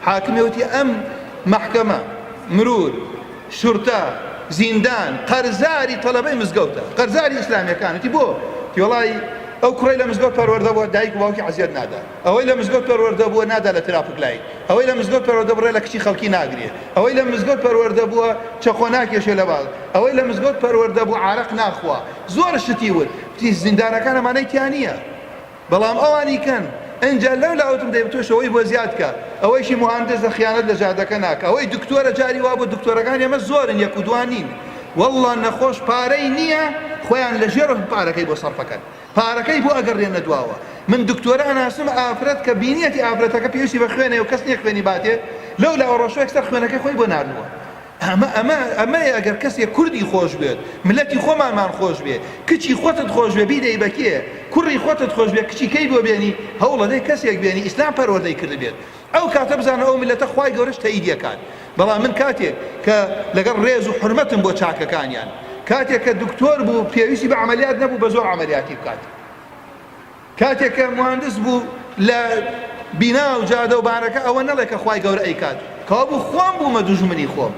حاکمی وتی ئەم مەحکەمە، مرور، شورتە، زیندان، قەرزاری تەلەبەی مزگەوتە، قەرزاری ئیسلامیەکان، وتی بۆ؟ وتی وەڵای ئەو کوڕەی لە مزگەوت پەروەردە بووە دایک و باوکی عەزیەت نادا، ئەوەی لە مزگەوت پەروەردە بووە نادا لە traffic light، ئەوەی لە مزگەوت پەروەردە بوو ڕێ لە کچی خەڵکی ناگرێ، ئەوەی لە مزگەوت پەروەردە بووە چەقۆ ناکێشێ لە باڵ، ئەوەی لە مزگەوت پەروەردە بوو عارەق ناخوا، زۆر شتی وت، وتی زیندانەکان ئەمانەی تیا نییە. بەڵام ئەوانی کەن ئنجا لەو لا وتم دەی تۆش ئەوەی بۆ زیاد کە ئەوەیشی موهاندسە خیانەت لە جادەکە ناکا ئەوەی دکتۆرە جاری وابوو دکتۆرەکان ئێمە زۆرن یەک و دوان نین واللە نەخۆش پارەی نییە خۆیان لە ژێر پارەکەی بۆ سەرفەکەن پارەکەی بۆ ئەگەڕێنە دواوە من دکتۆرە ئەناسم ئافرەت کە بینیەتی ئافرەتەکە پێویستی بە خوێنێ و کەس نییە خوێنی باتێ لەو لاوە ڕۆشوێک سەر خوێنەکەی خۆی بۆ ناردووە ئەمە ئەمە ئەمەیە ئەگەر کەسێک کوردی خۆش بوێت ملەتی خۆمانمان خۆش بێ کچی خۆتت خۆش بێ بیدەی بە کێ کوڕی خۆتت خۆش بێ کچی کەی بۆ بێنی هەوڵەدەی کەسێک بێنی ئیسلام پەروەردەی کردبێت ئەو کاتە بزانە ئەو ملەتە خوای گەورەش تەئیدی ئەکات بەڵام من کاتێک کە لەگەڵ ڕێز و حورمەتم بۆ چاکەکانیان کاتێک کە دکتۆر بوو پێویستی بە عەمەلیات نەبوو بە زۆر عەمەلیاتی بکات کاتێک کە موهەندس بوو لە بینا و جادە و بانەکە ئەوە نەڵێ کە خوای گەورە ئەیکات کەوابوو خۆم بوومە دوژمنی خۆم.